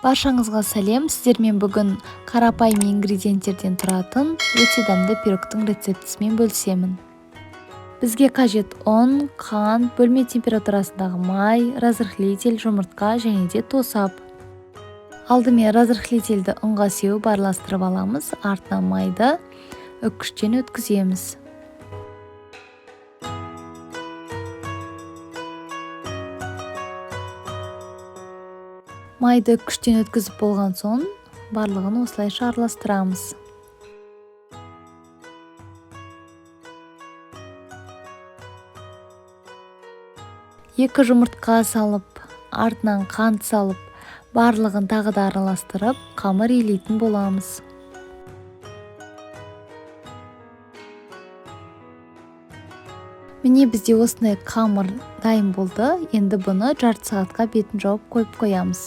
Баршаңызға сәлем! Сіздермен бүгін қарапайым ингредиенттерден тұратын өте дәмді пирогтың рецептісімен бөлісемін. Бізге қажет ұн, қант, бөлме температурасындағы май, разрыхлитель, жұмыртқа және де тосап. Алдымен разрыхлительді ұнға сеуіп араластырып аламыз, артынан майды үккіштен өткіземіз. Майды үккіштен өткізіп болған соң барлығын осылайша араластырамыз. Екі жұмыртқа салып, артынан қант салып, барлығын тағы да араластырып, қамыр илейтін боламыз. Міне, бізде осындай қамыр дайын болды. Енді бұны жарты сағатқа бетін жауып қойып қоямыз.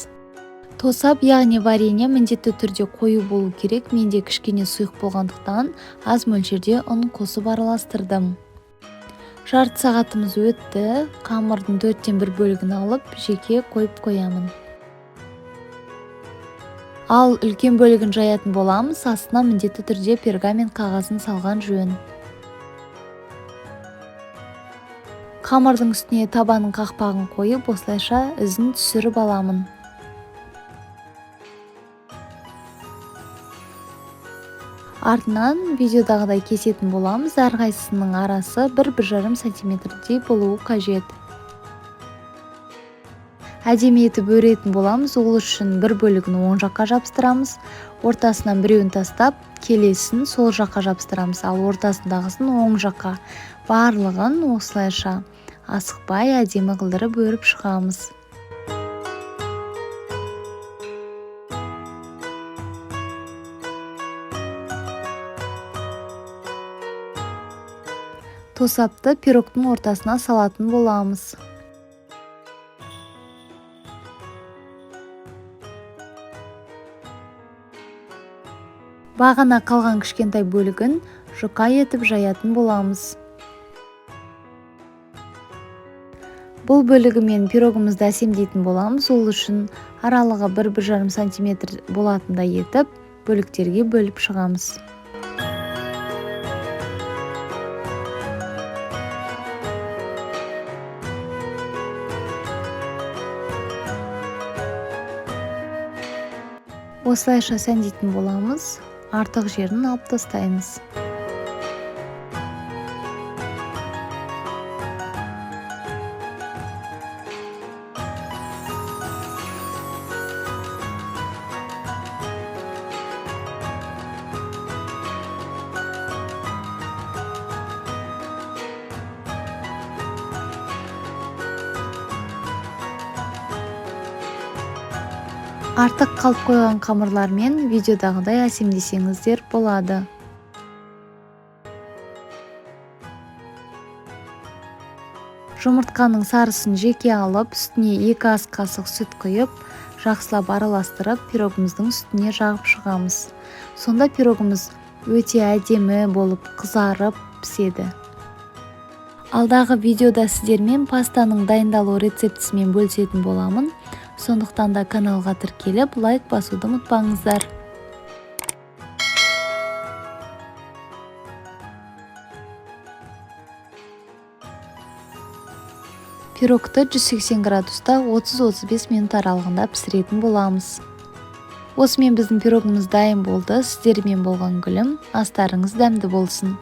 Тосап, яғни варенье, міндетті түрде қою болу керек. Менде кішкене сұйық болғандықтан, аз мөлшерде ұн қосып араластырдым. Жарты сағатымыз өтті. Қамырдың 1/4 бөлігін алып, жеке қойып қоямын. Ал үлкен бөлігін жаятын боламыз. Астына міндетті түрде пергамент қағазын салған жөн. Қамырдың үстіне табаның қақпағын қойып, осылайша ізін түсіріп аламын. Артынан видеодағыдай кесетін боламыз. Әрқайсысының арасы 1-1,5 сантиметрдей болуы қажет. Әдемі етіп өретін боламыз. Ол үшін бір бөлігін оң жаққа жабыстырамыз, ортасынан біреуін тастап, келесін сол жаққа жабыстырамыз, ал ортасындағысын оң жаққа. Барлығын осылайша асықпай, әдемі қылдырып өріп шығамыз. Тосапты пирогтың ортасына салатын боламыз. Бағана қалған кішкентай бөлігін жұқа етіп жаятын боламыз. Бұл бөлігімен пирогымызды әсемдейтін боламыз. Ол үшін аралығы 1-1,5 сантиметр болатындай етіп бөліктерге бөліп шығамыз. Осылайша сәндейтін боламыз, артық жерін алып тастаймыз. Артық қалып қойған қамырлармен видеодағыдай әсемдесеңіздер болады. Жұмыртқаның сарысын жеке алып, үстіне 2 ас қасық сүт құйып, жақсылап араластырып, пирогымыздың үстіне жағып шығамыз. Сонда пирогымыз өте әдемі болып қызарып піседі. Алдағы видеода сіздермен пастаның дайындалу рецептісімен бөлісетін боламын. Сондықтан да каналға тіркеліп, лайк басуды ұмытпаңыздар. Пирогты 180 градуста 30-35 минут аралығында пісіретін боламыз. Осымен біздің пирогымыз дайын болды. Сіздермен болған Гүлім. Астарыңыз дәмді болсын.